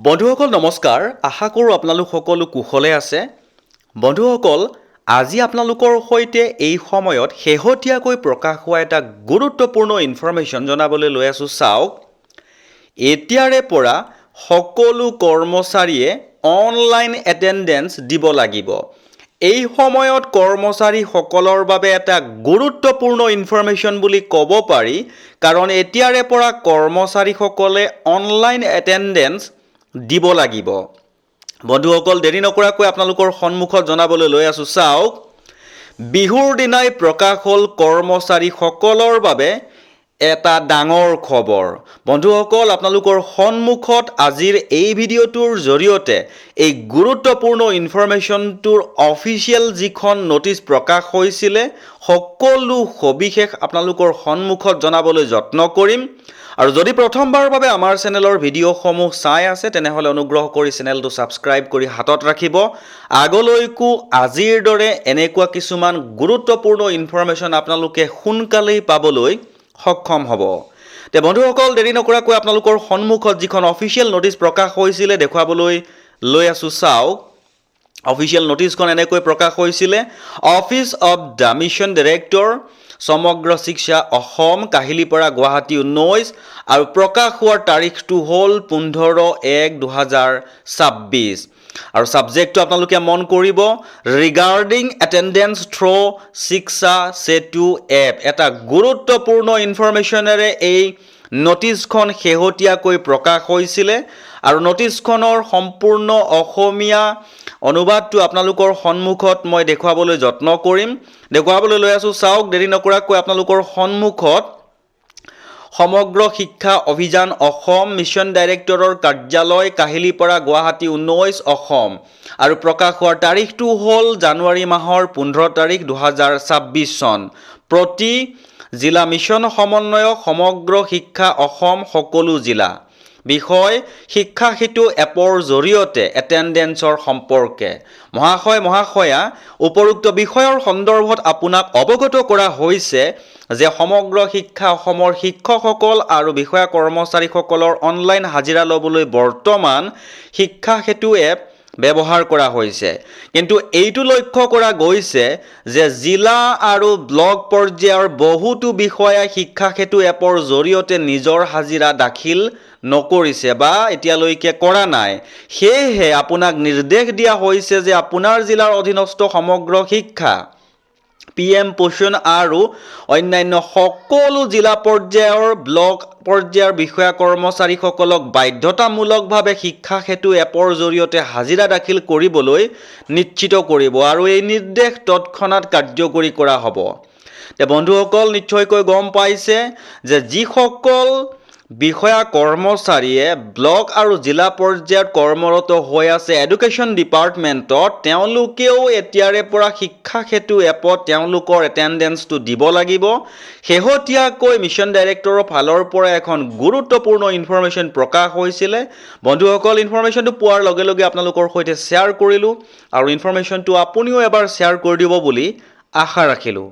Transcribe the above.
বন্ধুসকল, নমস্কাৰ। আশা কৰোঁ আপোনালোক সকলো কুশলে আছে। বন্ধুসকল, আজি আপোনালোকৰ সৈতে এই সময়ত শেহতীয়াকৈ প্ৰকাশ হোৱা এটা গুৰুত্বপূৰ্ণ ইনফৰমেশ্যন জনাবলৈ লৈ আছোঁ। চাওক, এতিয়াৰে পৰা সকলো কৰ্মচাৰীয়ে অনলাইন এটেণ্ডেঞ্চ দিব লাগিব। এই সময়ত কৰ্মচাৰীসকলৰ বাবে এটা গুৰুত্বপূৰ্ণ ইনফৰমেশ্যন বুলি ক'ব পাৰি, কাৰণ এতিয়াৰে পৰা কৰ্মচাৰীসকলে অনলাইন এটেণ্ডেঞ্চ দিব লাগিব। বন্ধুসকল, দেৰি নকৰাকৈ আপোনালোকৰ সন্মুখত জনাবলৈ লৈ আছোঁ। চাওক, বিহুৰ দিনাই প্ৰকাশ হ'ল কৰ্মচাৰীসকলৰ বাবে এটা ডাঙৰ খবৰ। বন্ধুসকল, আপোনালোকৰ সন্মুখত আজিৰ এই ভিডিঅ'টোৰ জৰিয়তে এই গুৰুত্বপূৰ্ণ ইনফৰমেশ্যনটোৰ অফিচিয়েল যিখন ন'টিচ প্ৰকাশ হৈছিলে, সকলো সবিশেষ আপোনালোকৰ সন্মুখত জনাবলৈ যত্ন কৰিম। আৰু যদি প্ৰথমবাৰৰ বাবে আমাৰ চেনেলৰ ভিডিঅ'সমূহ চাই আছে, তেনেহ'লে অনুগ্ৰহ কৰি চেনেলটো ছাবস্ক্ৰাইব কৰি হাতত ৰাখিব। আগলৈকো আজিৰ দৰে এনেকুৱা কিছুমান গুৰুত্বপূৰ্ণ ইনফৰমেশ্যন আপোনালোকে সোনকালেই পাবলৈ সক্ষম হ'ব। তে বন্ধুসকল, দেৰি নকৰাকৈ আপোনালোকৰ সন্মুখত যিখন অফিচিয়েল ন'টিচ প্ৰকাশ হৈছিলে, দেখুৱাবলৈ লৈ আছোঁ। চাওক, অফিচিয়েল ন'টিচখন এনেকৈ প্ৰকাশ হৈছিলে: Office of the Mission Director, সমগ্ৰ শিক্ষা অসম, কাহিলীপাৰা, গুৱাহাটী 19 আৰু প্ৰকাশ হোৱাৰ তাৰিখটো হ'ল 15/1/2026। আৰু ছাবজেক্টটো আপোনালোকে মন কৰিব, ৰিগাৰ্ডিং এটেণ্ডেঞ্চ থ্ৰ' শিক্ষা সেতু এপ। এটা গুৰুত্বপূৰ্ণ ইনফৰমেশ্যনেৰে এই ন'টিচখন শেহতীয়াকৈ প্ৰকাশ হৈছিলে আৰু ন'টিচখনৰ সম্পূৰ্ণ অসমীয়া অনুবাদটো আপোনালোকৰ সন্মুখত মই দেখুৱাবলৈ যত্ন কৰিম। দেখুৱাবলৈ লৈ আছোঁ। চাওক, দেৰি নকৰাকৈ আপোনালোকৰ সন্মুখত: সমগ্ৰ শিক্ষা অভিযান অসম, মিছন ডাইৰেক্টৰৰ কাৰ্যালয়, কাহিলীপাৰা, গুৱাহাটী 19, অসম আৰু প্ৰকাশ হোৱাৰ তাৰিখটো হ'ল জানুৱাৰী মাহৰ 15 তাৰিখ, 2026 চন। প্ৰতি জিলা মিছন সমন্বয়ক, সমগ্ৰ শিক্ষা অসম, সকলো জিলা। বিষয়: শিক্ষা সেতু এপৰ জৰিয়তে এটেণ্ডেঞ্চৰ সম্পৰ্কে। মহাশয় মহাশয়া, উপৰোক্ত বিষয়ৰ সন্দৰ্ভত আপোনাক অৱগত কৰা হৈছে যে সমগ্ৰ শিক্ষা অসমৰ শিক্ষকসকল আৰু বিষয়া কৰ্মচাৰীসকলৰ অনলাইন হাজিৰা ল'বলৈ বৰ্তমান শিক্ষা সেতু এপ ব্যৱহাৰ কৰা হৈছে। কিন্তু এইটো লক্ষ্য কৰা গৈছে যে জিলা আৰু ব্লক পৰ্যায়ৰ বহুতো বিষয়াই শিক্ষা সেতু এপৰ জৰিয়তে নিজৰ হাজিৰা দাখিল নকৰিছে বা এতিয়ালৈকে কৰা নাই। সেয়েহে আপোনাক নিৰ্দেশ দিয়া হৈছে যে আপোনাৰ জিলাৰ অধীনস্থ সমগ্ৰ শিক্ষা, পিএম পোষণ আৰু অন্যান্য সকলো জিলা পৰ্যায়ৰ, ব্লক পৰ্যায়ৰ বিষয়া কৰ্মচাৰীসকলক বাধ্যতামূলকভাৱে শিক্ষা সেতু এপৰ জৰিয়তে হাজিৰা দাখিল কৰিবলৈ নিশ্চিত কৰিব আৰু এই নিৰ্দেশ তৎক্ষণাত কাৰ্যকৰী কৰা হ'ব। তে বন্ধুসকল, নিশ্চয়কৈ গম পাইছে যে যিসকল বিষয়া কৰ্মচাৰীয়ে ব্লক আৰু জিলা পৰ্যায়ত কৰ্মৰত হৈ আছে এডুকেশ্যন ডিপাৰ্টমেণ্টত, তেওঁলোকেও এতিয়াৰে পৰা শিক্ষা সেতু এপত তেওঁলোকৰ এটেণ্ডেঞ্চটো দিব লাগিব। শেহতীয়াকৈ মিছন ডাইৰেক্টৰৰ ফালৰ পৰা এখন গুৰুত্বপূৰ্ণ ইনফৰমেশ্যন প্ৰকাশ হৈছিলে। বন্ধুসকল, ইনফৰমেশ্যনটো পোৱাৰ লগে লগে আপোনালোকৰ সৈতে শ্বেয়াৰ কৰিলোঁ আৰু ইনফৰমেশ্যনটো আপুনিও এবাৰ শ্বেয়াৰ কৰি দিব বুলি আশা ৰাখিলোঁ।